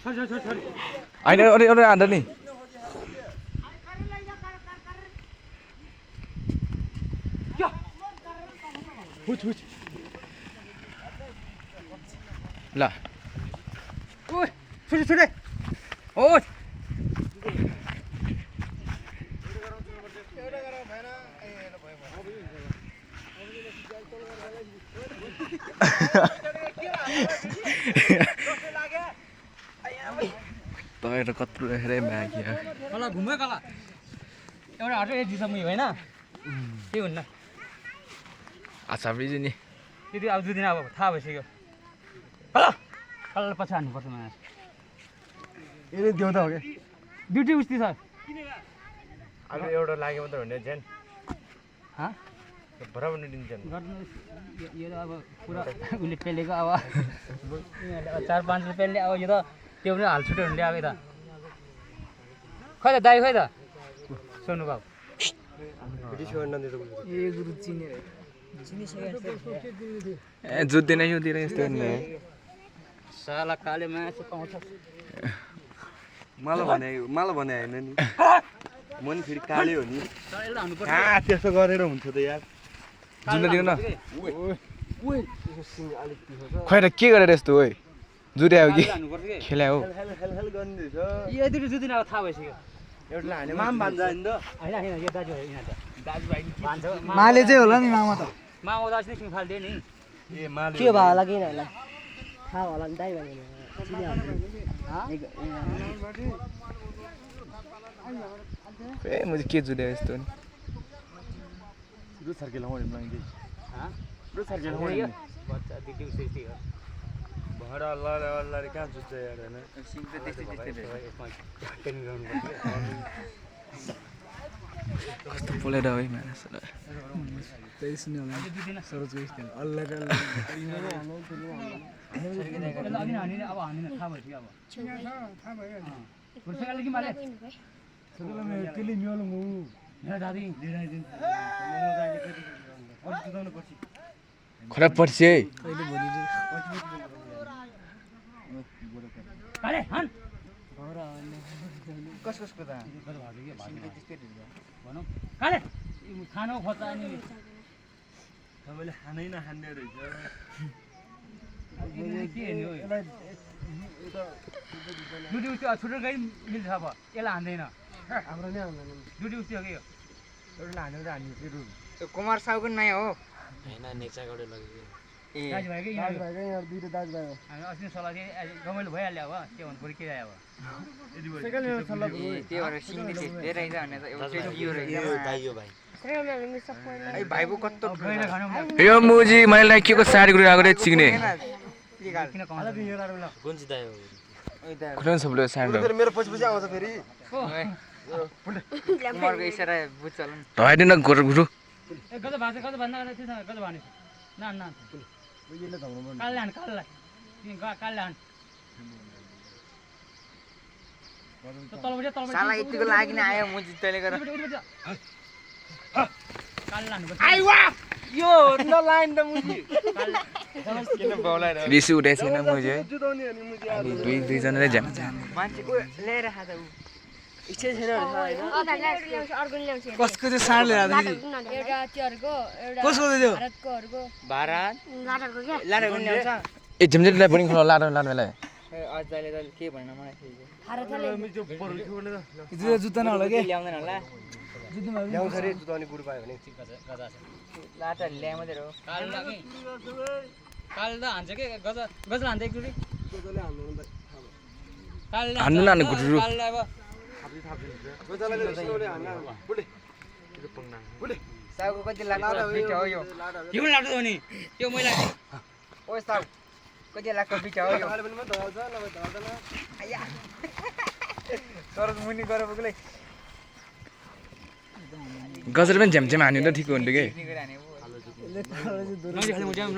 होइन अरे आँदा नि ल छुटे ओ तपाईहरु कत्रो हेरे म्यागी कला घुम्यो कला एउटा हटो एक दिसम्म होइन के हुन्न आशा बिजी नि त्यति अब 2 दिन अब थाहा भइसक्यो कला कला पछि हान्नुपर्छ मलाई यदि देऊ त हो के ड्युटी उस्ती छ अब एउटा लाग्यो मात्र हुने जेन हा बराबर निदिन्छ यो त अब पुरा उसले पेलेको अब 4-5 रुपियाँले अब यो त त्यो पनि हाल छुट्यो हुने अब यता खै त दाइ खै त सोनु बाबु ए गुरु चिने ए जुत्दैन यो दिएर यस्तो नि साला काले माछा पाउँछ मलाई भने हैन नि म नि फेरि काले हो नि साला हान्नु पर्छ त्यस्तो गरेर हुन्छ त यार जुत्न दिनु न खै त के गरेर यस्तो ओइ जुत्यायो कि हान्नु पर्छ के खेल्या हो हेल गर्ने छ यो दुई जुदिन अब थाहा भइसक्यो एउटा हाने माम भन्छ हैन त हैन हैन यो दाजु होइन त दाजुभाइ भन्छ माले चाहिँ होला नि मामा त मामा दाजु नै फाल्दियो नि ए माले के भयो होला किन होला थाहा होला नि दाइ भन्यो ए मैले के जुत्यायो यस्तो नि रु सर्केल हो नि मैले हा रु सर्केल हो यो बच्चा दिदी उसेती हो भडा अल्लाह रे कहाँ जुत्छ यार हैन सिङ त त्यस्तै पेन गर्नु कस्तो पोलेर है मानस त्यही सुन्यो होला सरोजको स्टाइल अल्लाह रे अब हान्दिन थाहा भइसक्यो अब थाहा भयो कि माले सरोजले मेरो केली मियो मु यहाँ दादी खराब पर्छ है कहिले भोलि काले हान कसको त भनौँ काले खानु खोज्दा अनि तपाईले खानै नखान्ने रहेछ के हेर्ने हो दुधी उस्ती छुट्टो गाई मिल्छ अब यसलाई हान्दैन हाम्रो नै आउँदैन दुधी उस्ती हो कि यो एउटा हानेर हान्नु फेरि कुमार साहुको नयाँ हो दाजुभाइ कि दाजुभाइ यहाँ दुईटा दाजुभाइ हो हामी अस्ति सल्लाह दिएँ रमाइलो भइहाल्यो अब के भन्नु पऱ्यो के आयो अब सेकेन्ड मेरो सल्लाह त्यही भएर सिङ्गे धेरै रहेछ भने त एउटा यो रहेछ भाइ भाइबो कस्तो गएर खानु यो मुजी मैले के को साडी गुरु आएको रे चिक्ने किन कमाल खुलन सबले साडी मेरो पछि आउँछ फेरि कुमारको इसारा बुझ्छ होला नि ढाइदिन गुरु गुरु ए गज भाषा गज भन्दा त्यसमा गज भने ना ना काल लान काल लान तलबाट साला यतिको लागि नै आयो म जित्तैले गरेर काल लानु पर्छ यो न लाइन त मुजी किन बौलाएर रिसु उठे छैन मुजी जुदाउने अनि मुजी अनि दुई जनाले झ्याम मान्छेको ल्याएर खाँदा उ इच्छा छैन हैन कसको चाहिँ साड लिएर आएको एउटा चरको एउटा कसको थियो भारतकोहरुको भारत लाटाको क्या लाडा पनि ल्याउँछ ए झमझमलाई पनि खलो लाडो लाडोलाई ए अझले त के भन्न मलाई भारतले जुत्ता जुत्ता न होला के ल्याउँदैन होला ल्याउँछ रे जुदाउने गुरु पायो भने लाटा ल्याए मात्रै हो काल त हान्छ के गज गज हान्छ एकचोटि काल हान्नु न हान्नु गुरु काल अब साउको कति लाग्छ बिटा हो यो हिउँ लाग्छ नि त्यो मैला ओ साउ कति लाग्छ बिटा हो यो सरस मुनि गरे बगले गजर पनि झ्यामझ्याम हान्यो त ठिक हुन्थ्यो के निगरे हाने नजिक खाले म